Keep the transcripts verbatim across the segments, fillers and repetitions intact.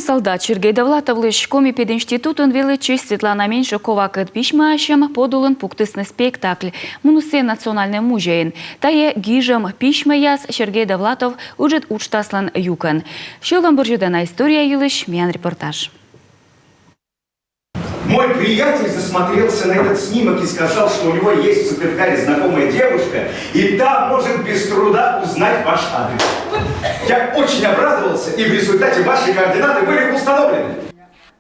Солдат Сергей Довлатовлысь Коми пединститутын велӧдчысь Светлана Меньшиковакӧд письмӧасьӧм подулын пуктісны спектакль. Муніс сійӧ Национальнӧй музейын. Тайӧ гижӧм письмӧяс Сергей Довлатов ыджыд уджтаслӧн юкӧн. Сьӧлӧм бӧръя на история йылысь миян репортаж. Мой приятель засмотрелся на этот снимок и сказал, что у него есть в Сыктывкаре знакомая девушка, и та может без труда узнать ваш адрес. Я очень обрадовался, и в результате ваши координаты были установлены.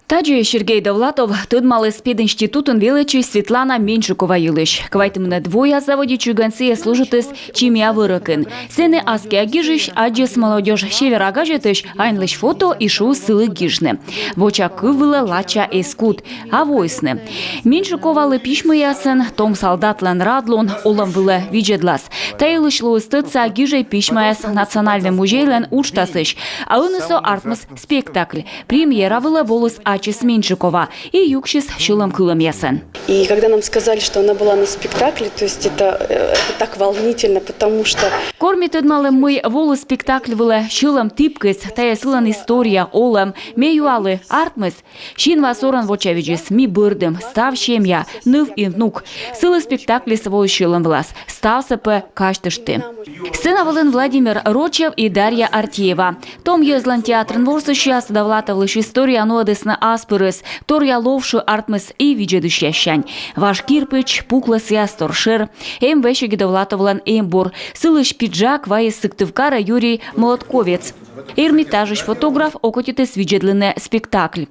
Тадзи Сергей Довлатов тӧдмаліс пединститутын велӧдчысь Светлана Меньшикова йылысь. Квайтымынӧд вояс заводитчигӧн сійӧ служитіс Чимия вӧрӧкын. Сэні аскиа гижысь аддзис «Молодёжь Севера» газетысь аньлысь фото и шуис сылы гижны. Воча кыв вылӧ лача эз кут, а воисны. Меньшиковалы письмӧясӧн том солдатлӧн радлун олӧм вылӧ видзӧдлас. Та йылысь лоис тӧдса гижӧй письмӧяс Национальнӧй музейлӧн уджтасысь. А ӧні со артмис спектакль. Премьера вылӧ воліс ачыс Меньшикова и юксис сьӧлӧм кылӧмъясӧн. И когда нам сказали, что она была на спектакле, то есть это, э, это так волнительно, потому что... Кор ми тӧдмалім, мый воліс спектакль вылӧ, сьӧлӧм тіпкис. Тайӧ сылӧн история, олӧм. Ме юалі: артмис? Синва сорӧн вочавидзис: ми бӧрдім, став семья, ныв и внук. Сылы спектакльыс воис сьӧлӧм вылас. Ставсӧ пӧ казьтышті. Сцена вылын Владимир Рочев и Дарья Артеева. Том йӧзлӧн театрын ворсысьяс Довлатовлысь история нуӧдісны ас пырыс. Торъя лов шы артмис и видзӧдысьяссянь. Важ кирпич, пуклӧсъяс, тор шӧр. Эм весиг и Довлатовлӧн эмбур. Сылысь пиджак вайис Сыктывкарӧ Юрий Молотковец. Эрмитажысь фотограф окотитіс видзӧдлыны спектакль.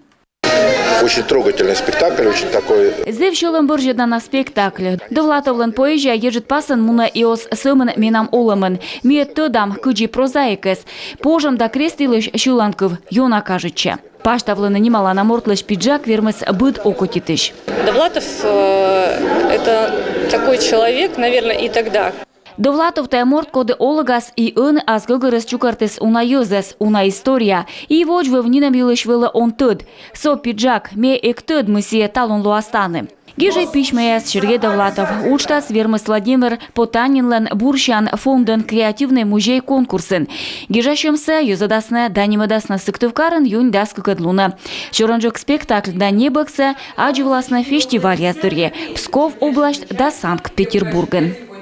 Очень трогательный спектакль, очень такой... Зэв сьӧлӧм бӧрзьӧдана спектакль. Довлатовлӧн поэзия еджыдпасӧн мунӧ и оз сӧмын менам олӧмын. Ми ӧд тӧдам, кыдзи прозаикӧс. Пожӧм да крест йылысь сьыланкыв ёна кажитчӧ. Пасьтавлыны нималана мортлысь пиджак вермис быд окотитысь. Довлатов, э, это такой человек, наверное, и тогда. Довлатов — тайӧ морт, коді олігас и ӧні ас гӧгӧрыс чукӧртіс уна йӧзӧс, уна история. И водзвыв нинӧм йылысь вӧлі он тӧд. Со пиджак, ме эг тӧд, мый сійӧ талун лоас тані. Гижӧй письмӧяс Сергей Довлатов уджтас вермис Владимир Потанинлӧн бурсиан фондын «Креативнӧй музей» конкурсын. Гижасьӧмсӧ йӧзӧдасны да нимӧдасны Сыктывкарын юнь дас кыкӧд лунӧ. Сёрӧнджык спектакль да небӧгсӧ аддзывласны фестивальяс дырйи Псков область да Санкт-Петербургын.